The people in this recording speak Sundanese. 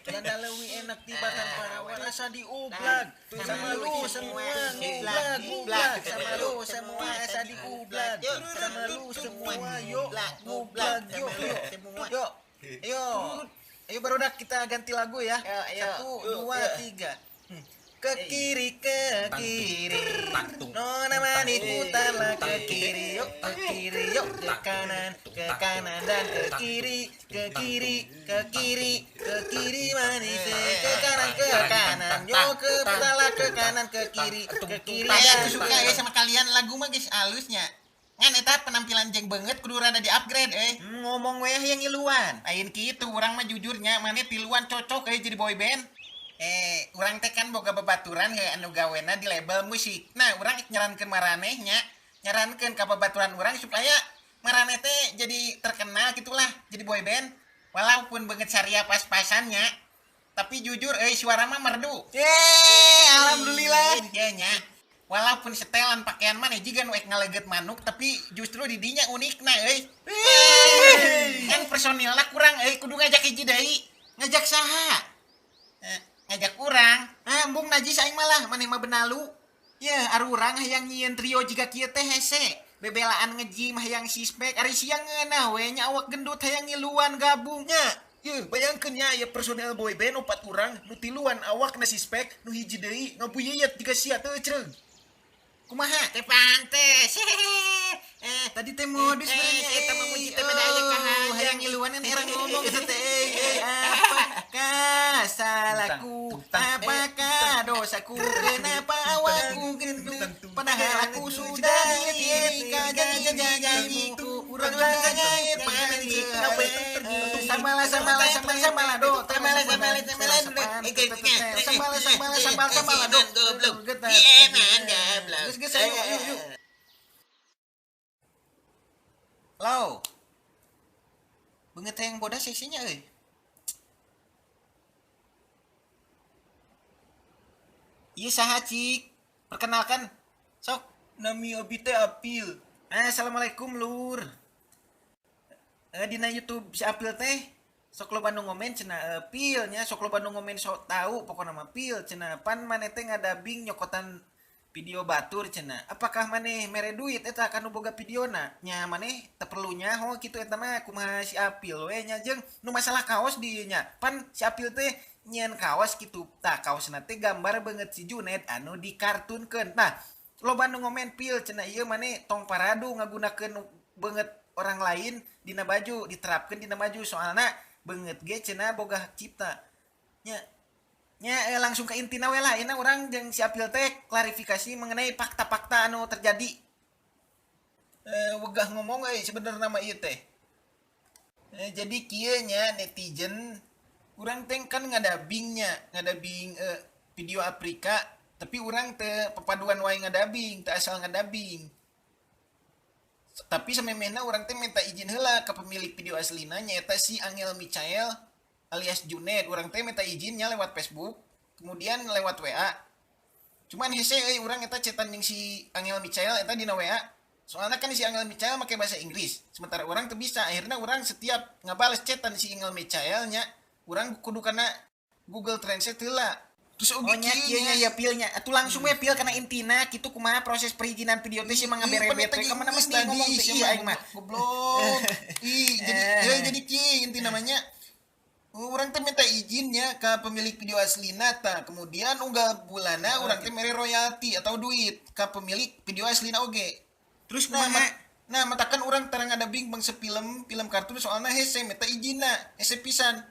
Janda leuwih enak tibatan parawan asa diublag sama lu semua ngublag ngublag sama lu semua asa diublag sama lu semua yuk ngublag yuk yuk ayo ayo barudak kita ganti lagu ya. 1 2 3. Ke kiri nona manis putarlah ke kiri yuk ke kanan dan ke kiri ke kiri ke kiri ke kiri manis ke kanan yuk ke putarlah ke kanan ke kiri ke kiri. Aku suka ya sama kalian lagu mah guys alusnya. Ngan eta penampilan jeng banget kudu rada di upgrade. Ngomong weh yang ngiluan. Ain kitu urang mah jujurnya maneh tiluan cocok jadi boy band. Urang teh kan boga babaturan he anu gawena di label musik. Nah, urang nyarankeun maraneh nya, nyarankeun ka babaturan urang supaya maraneh teh jadi terkenal gitulah, jadi boy band. Walaupun beungeut saria pas-pasannya, tapi jujur suara mah merdu. Yeay, alhamdulillah. Ya nya. Walaupun setelan pakaian maneh jiga nu ek ngaleget manuk, tapi justru di dinya unikna euy. Kan personilna kurang kudu ngajak hiji deui. Ngajak saha? Ngajak urang, embung najis aing malah maneh mah benalu. Ya, arurang hayang nyieun trio jiga kieu teh hese. Bebelaan ngejim hayang sispek ari siang ngeunah we nya awak gendut hayang ngiluan gabung nya. Ye, bayangkeun nya aya personel boy band 4 urang nu tiluan awakna sispek, nu hiji deui ngabuyeyet jiga sia teu ecreug. Kumaha? Teh pantes. Tadi teh modus beureunya eta mah muji teh beda aya kahayang hayang ngiluan kan era ngomong eta teh. Apakah salahku? Apakah dosaku? Kenapa awakku gendut? Padahal aku sudah dirikan janji-janjiku. Urang langit samalah samalah samalah samalah do samalah samalah samalah samalah samalah samalah samalah do goblok. Ieu man goblok. Geus geus ayo yuk. Lau. Beungeut hayang bodas seksinya euy. Ieu saha cik? Perkenalkan. Sok, nami abi teh Apil. Assalamualaikum lur. Dina YouTube si Apil teh sok loba nu ngomen cenah Pil nya, sok loba nu ngomen sok tahu pokona mah Pil cenah pan maneh teh ngadabing nyokotan video batur cenah. Apakah maneh mere duit eta kanu boga videona? Nya maneh teu perlu nyaho kitu eta mah kumaha si Apil we nya jeung nu masalah kaos di ieu nya. Pan si Apil teh nyieun kaos kitu. Tah kaosna teh gambar beungeut si Junet anu dikartunkeun. Nah, loba nu ngomen Pil cenah ieu maneh tong paradu ngagunakeun beungeut orang lain dina baju, diterapkeun dina baju soalna beungeut ge cenah boga hak cipta. Nya nya langsung ke intina we lah, ayeuna urang jeung si Apil teh klarifikasi mengenai fakta-fakta anu terjadi. Wegah ngomong euy sebenarnya mah ieu teh. Jadi kieu nya netizen urang teh kan ngadabingnya, ngadabing video Afrika, tapi urang teh pepaduan wae ngadabing, teu asal ngadabing. Tapi samemehna urang teh minta izin heula ke pemilik video aslina nyaeta si Angel Michael alias Junet. Urang teh minta izinnya lewat Facebook, kemudian lewat WA. Cuman hese euy urang eta cetan jeung si Angel Michael eta dina WA. Soalnya kan si Angel Michael make bahasa Inggris, sementara urang teu bisa. Akhirnya urang setiap ngabales cetan si Angel Michael nya, urang kudu kana Google Translate heula. Terus oge nya kieu nya ya pilnya. Atuh langsung we pil kana intina kitu kumaha proses perizinan video teh sih mah ngaberebet we ka mana mesti ngomong teh ieu aing mah. Goblok. Ih, jadi jadi kieu inti namanya. Urang teh minta izinnya ke pemilik video aslina tah. Kemudian unggal bulana urang teh mere royalti atau duit ke pemilik video aslina oge. Terus kumaha? Nah, matakan urang tarang ngadabing bangsa film kartun soalna hese minta izinna, hese pisan.